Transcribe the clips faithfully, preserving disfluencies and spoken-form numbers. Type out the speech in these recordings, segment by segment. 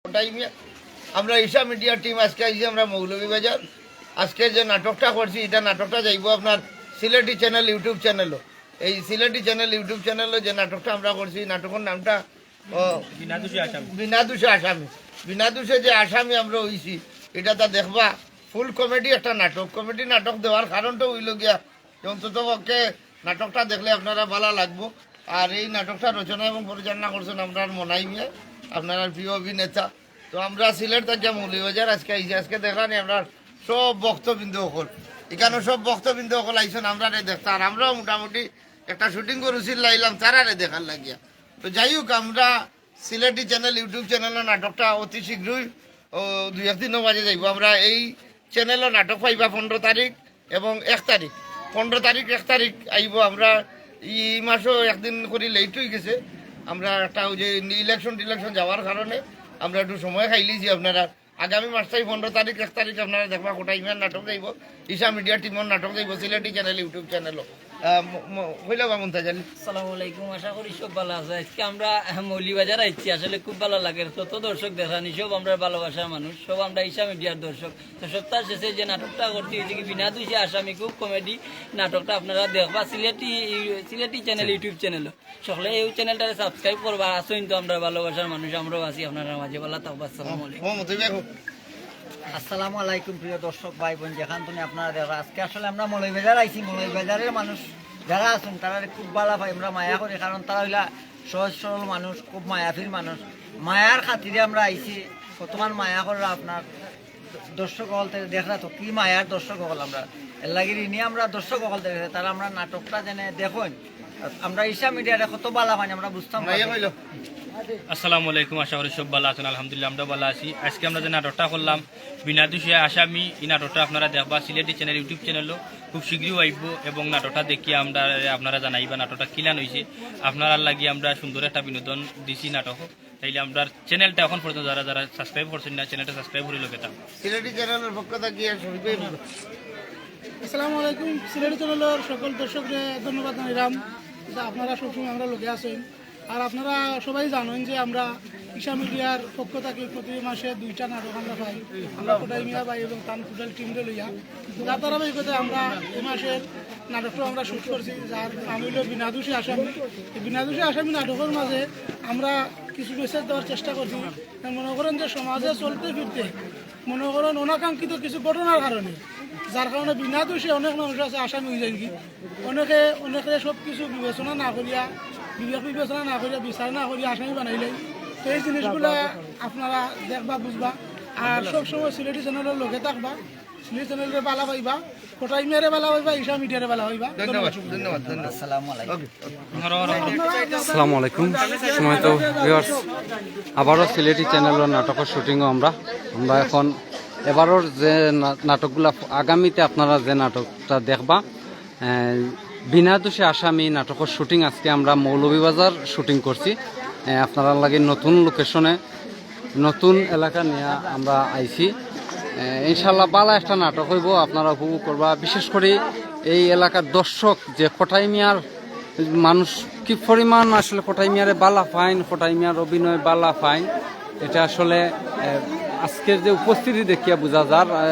কোটাই মিয়া, আমরা Isha media team আজকে আইছি আমরা মৌলভীবাজার। আজকে যে নাটকটা করছি, এটা নাটকটা যাইবো আপনার সিলেটি চ্যানেল, ইউটিউব চ্যানেলও। এই সিলেটি চ্যানেল, ইউটিউব চ্যানেলও যে নাটকটা আমরা করছি, এই নাটকের নামটা ও বিনা দোষে আসামি। বিনা দোষে আসামি। বিনা দোষে যে আসামি আমরা হইছি, এটা তা দেখবা। ফুল কমেডি একটা নাটক। কমেডি নাটক দেওয়ার কারণটা হইল গিয়া যে অন্তত পক্ষে নাটকটা দেখলে আপনারা ভালা লাগবো। আর এই নাটকটা রচনা এবং পরিচালনা করছেন আপনার মনাই মিয়া, আপনার প্রিয় অভিনেতা। তো আমরা সিলেট থাকিয়া মৌলভীবাজার আজকে আইছি, আজকে দেখলাম আমরা সব ভক্তবৃন্দ অকল, এখানে সব ভক্তবৃন্দ অকল আইছেন আমরারে দেখতে। আর আমরাও মোটামুটি একটা শুটিং করছি লাইলাম তারারে দেখার লাগিয়া। তো যাই হোক, আমরা সিলেটি চ্যানেল, ইউটিউব চ্যানেলও নাটকটা অতি শীঘ্রই, ও, দুই এক দিনর মাঝে যাইবো। আমরা এই চ্যানেলও নাটক পাইবা পনেরো তারিখ এবং এক তারিখ। পনেরো তারিখ, এক তারিখ আইবো। আমরা এই মাসও একদিন করি লেট হয়ে গেছে, আমরা একটা ওই যে ইলেকশন টিলেকশন যাওয়ার কারণে আমরা একটু সময় খাইলিছি। আপনারা আগামী মাসটাই পনেরো তারিখ, এক তারিখ আপনারা দেখবা কোটাই মিয়ার নাটক যাইবো, ঈশা মিডিয়া টিমর নাটক যাইবো সিলেটি চ্যানেল, ইউটিউব চ্যানেলও। আহ, ম-, ম-, কইলা বা মুমতাজ আলী। আসসালামু আলাইকুম, আশা করি সব ভালা আছে। আজকে আমরা, আহ, মৌলভীবাজার আইছি, আসলে খুব ভালা লাগে। যত দর্শক দেখানি সব আমরা ভালোবাসার মানুষ, সব আমরা ঈশা মিডিয়ার দর্শক। তো সপ্তাহ শেষে যে নাটকটা করছি হইছে কি বিনা দোষে আসামি, খুব কমেডি নাটকটা আপনারা দেখবা সিলেটি, সিলেটি চ্যানেল, ইউটিউব চ্যানেল। সকলে এই চ্যানেলটারে সাবস্ক্রাইব করবা। আসুন তো আমরা ভালোবাসার মানুষ, আমরাও আছি আপনারা মাঝে। ভালা থাকবা। আসসালামু আলাইকুম। আসসালামু আলাইকুম প্রিয় দর্শক ভাই বোন, যেখান তুমি আপনারা দেখরা, আজকে আসলে আমরা মৌলভীবাজার আইছি। মৌলভীবাজারের মানুষ যারা আছেন তারা খুব ভালা পাই, আমরা মায়া করি, কারণ তারা হইলা সহজ সরল মানুষ, খুব মায়াফির মানুষ। মায়ার খাতিরে আমরা আইছি, কতক্ষণ মায়া কররা আপনার দর্শক অকল তারা দেখরা তো কি মায়ার দর্শক অকল আমরা। এর লাগি ঋণী আমরা দর্শক অকল দেখে, তারা আমরা নাটকটা যেন দেখইন। আমরা ঈশা মিডিয়ারে কত ভালা পাইন, আমরা বুঝতাম না। আসসালামু আলাইকুম, আশা করি সব ভালা আছেন। আলহামদুলিল্লাহ, আমরা ভালা আছি। আজকে আমরা যে নাটকটা করলাম বিনা দোষে আসামি, এই নাটকটা আপনারা দেখবা সিলেটি চ্যানেল, ইউটিউব চ্যানেলও খুব শীঘ্রই আইবো এবং নাটকটা দেখিয়া আমরা, আপনারা জানাইবা নাটকটা কিলান হইছে। আপনারার লাগি আমরা সুন্দর একটা বিনোদন দিছি নাটক। তাইলে আমরার চ্যানেলটা এখন পর্যন্ত যারা যারা সাবস্ক্রাইব করছেন না, চ্যানেলটা সাবস্ক্রাইব করি লগে থাকো। সিলেটি চ্যানেলের পক্ষ থাকি আর শফিক ভাই বলো। আসসালামু আলাইকুম। সিলেটি চ্যানেলের সকল দর্শকরে ধন্যবাদ জানাইলাম যে আপনারা সবসময় আমরা লগে আছেন। আর আপনারা সবাই জানেন যে আমরা ঈশা মিডিয়ার পক্ষ থাকি প্রতি মাসে দুইটা নাটক আমরা পাই। আমরা কোটাই মিয়া ভাই এবং তান টোটাল টিমরে লইয়া। যার ধারাবাহিকতায় আমরা এই মাসের নাটকটা আমরা শুট করছি, যার নাম হইল বিনা দোষে আসামি। এই বিনা দোষে আসামি নাটকের মাঝে আমরা কিছু মেসেজ দেওয়ার চেষ্টা করছি। মনে করেন যে সমাজে চলতে ফিরতে মনে করেন অনাকাঙ্ক্ষিত কিছু ঘটনার কারণে, যার কারণে বিনা দোষে অনেক মানুষ আছে আসামি হয়ে যায় কি, অনেকে অনেকে সব কিছু বিবেচনা না করিয়া, বিবেক বিবেচনা না করিয়া, বিচার না করিয়া আসামি বানাইলে। তো এই জিনিসগুলা আপনারা দেখবা, বুঝবা। আর সব সময় সিলেটি চ্যানেলের লগে থাকবা, সিলেটি চ্যানেলরে ভালা পাইবা, কোটাই মিয়ারে ভালা পাইবা, ঈশা মিডিয়ারে ভালা পাইবা। ধন্যবাদ, ধন্যবাদ, ধন্যবাদ। আসসালামু আলাইকুম। আসসালামু আলাইকুম। সময় তো ভিউয়ার্স, আবারও সিলেটি চ্যানেলের নাটকের শুটিংও আমরা আমরা এখন এবারর যে না- নাটকগুলা আগামীতে আপনারা যে নাটকটা দেখবা, আহ, বিনা দোষে আসামি নাটকের শুটিং আজকে আমরা মৌলভীবাজার শুটিং করছি। আহ, আপনারা লাগে নতুন লোকেশনে নতুন এলাকা নিয়ে আমরা আইছি। আহ, ইনশাল্লাহ ভালা একটা নাটক হইব, আপনারা উপভোগ করবা। বিশেষ করে এই এলাকার দর্শক যে কোটাই মিয়ার মানুষ কি পরিমাণ আসলে কোটাই মিয়ারে ভালা পাইন, কোটাই মিয়ার অভিনয় ভালা পাইন, এটা আসলে, আহ, আজকের যে উপস্থিতি দেখিয়া বুঝা যার। আহ,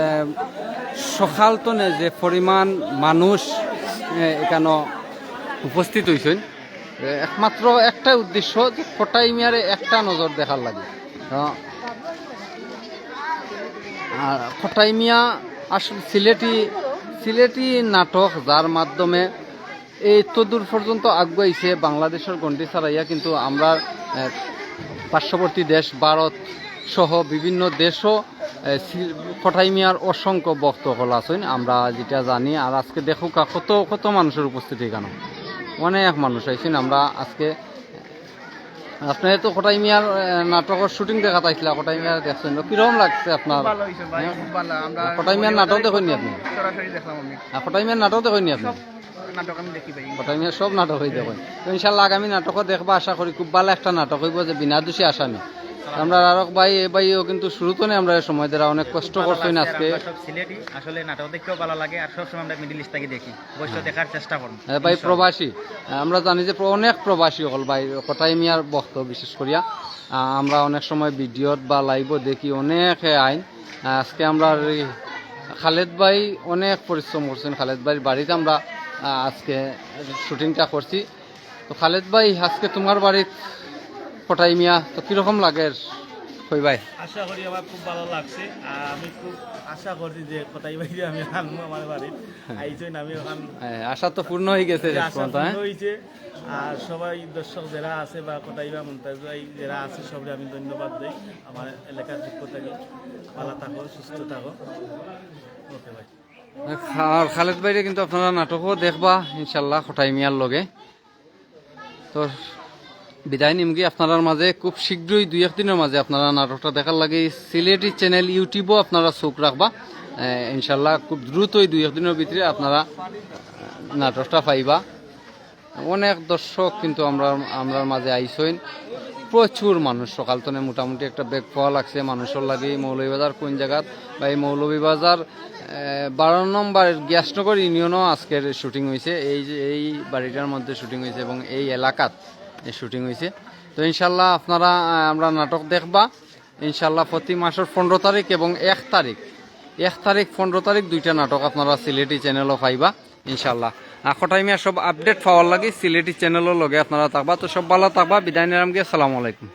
সকাল তনে যে পরিমাণ মানুষ, আহ, এখানো উপস্থিত হইছেন, আহ, একমাত্র একটাই উদ্দেশ্য যে কোটাই মিয়ারে একটা নজর দেখার লাগি। আহ, আর কোটাই মিয়া আসলে সিলেটি, সিলেটি নাটক যার মাধ্যমে এই তো দূর পর্যন্ত আগুয়াইছে বাংলাদেশের গণ্ডি ছাড়াইয়া, কিন্তু আমরা, আহ, পার্শ্ববর্তী দেশ ভারত সহ বিভিন্ন দেশও, আহ, সি-, কোটাই মিয়ার অসংখ্য ভক্ত হকল আছেন। আমরা যেটা জানি, আর আজকে দেখুক কত, কত মানুষের উপস্থিতি এখানে, অনেক মানুষ আইছেন। আমরা আজকে আপনারা তো কোটাই মিয়ার, আহ, নাটকের শুটিং দেখাত আইছিলা, কোটাই মিয়ার দেখছেন তো, কিরকম লাগছে আপনার? খুব ভালো হইছে ভাই, হ্যাঁ? খুব ভালো। আমরা কোটাই মিয়ার নাটক দেখইন নি আপনি? সরাসরি দেখলাম আমি। আর কোটাই মিয়ার নাটক দেখইন নি আপনি? সব নাটক আমি দেখি ভাই। কোটাই মিয়ার সব নাটক হই দেখইন। তো ইনশাল্লাহ আগামী নাটকও দেখবা আশা করি, খুব ভালো একটা নাটক হইব যে বিনা দোষী আসামি। আমরা আরক ভাই, এ ভাইও কিন্তু শুরু তো নেই, আমরা সময় দেরা অনেক কষ্ট করছইন আজকে। আমরা সব সিলেটি, আসলে নাটক দেখতেও ভালো লাগে, আর সবসময় আমরা মিডল ইস্ট থাকি দেখি, অবশ্য দেখার চেষ্টা করুন। হ্যাঁ ভাই, প্রবাসী। আমরা জানি যে প্র- অনেক প্রবাসী অকল ভাই, কটাই মিয়ার ভক্ত বিশেষ করিয়া। আহ, আমরা অনেক সময় ভিডিওত বা লাইভও দেখি, অনেকে আইন। আহ, আজকে আমরা এই খালেদ ভাই অনেক পরিশ্রম করছইন, খালেদ ভাইর বাড়িত আমরা আহ, আজকে শুটিংটা করছি। তো খালেদ ভাই, আজকে তোমার বাড়িত কটাই মিয়া, তো কিরকম লাগের কই ভাই? আশা করি আমার খুব ভালো লাগছে, আর আমি খুব আশা করছি যে কটাই ভাইরে আমি আনবো আমার বাড়িত। আইছইন, আমি ওখান হ্যাঁ, আশা তো পূর্ণ হয়ে গেছে শেষ আশা পর্যন্ত, হ্যাঁ? পূর্ণ হয়েছে। আর সবাই দর্শক যারা আছে বা কটাই বা মন্তাজ ভাই যারা আছে, সবরে আমি ধন্যবাদ দেই আমার এলাকার পক্ষ থেকে। ভালো থাকো, সুস্থ থাকো। ওকে ভাই। আর খালেদ ভাইরে কিন্তু আপনারা নাটকও দেখবা ইনশাল্লাহ কটাই মিয়ার লগে। তো বিদায় নিমগি আপনারার মাঝে, খুব শীঘ্রই দুই এক দিনের মাঝে আপনারা নাটকটা দেখার লাগি সিলেটি চ্যানেল ইউটিউবও আপনারা চোখ রাখবা। এ, ইনশাল্লাহ খুব দ্রুতই দুই এক দিনের ভিতরে আপনারা নাটকটা পাইবা। অনেক দর্শক কিন্তু আমরা, আমরার মাঝে আইছইন, প্রচুর মানুষ। সকাল তনে মোটামুটি একটা বেগ পাওয়া লাগছে মানুষর লাগি। মৌলভীবাজার কোন জায়গাত? ভাই, মৌলভীবাজার এ, বারো নম্বর গিয়াসনগর ইউনিয়নও আজকের শুটিং হয়েছে। এই যে এই বাড়িটার মধ্যে শুটিং হয়েছে এবং এই এলাকাত শুটিং হয়েছে। তো ইনশাল্লাহ আপনারা আহ, আমরা নাটক দেখবা ইনশাল্লাহ প্রতি মাসের পনেরো তারিখ এবং এক তারিখ, এক তারিখ পনেরো তারিখ দুইটা নাটক আপনারা সিলেটি চ্যানেলও পাইবা ইনশাল্লাহ। আর কটাই মিয়ার সব আপডেট পাওয়ার লাগি সিলেটি চ্যানেলও লগে আপনারা থাকবা। তো সব ভালো থাকবা, বিদায় নিলাম গিয়া, আসসালামু আলাইকুম।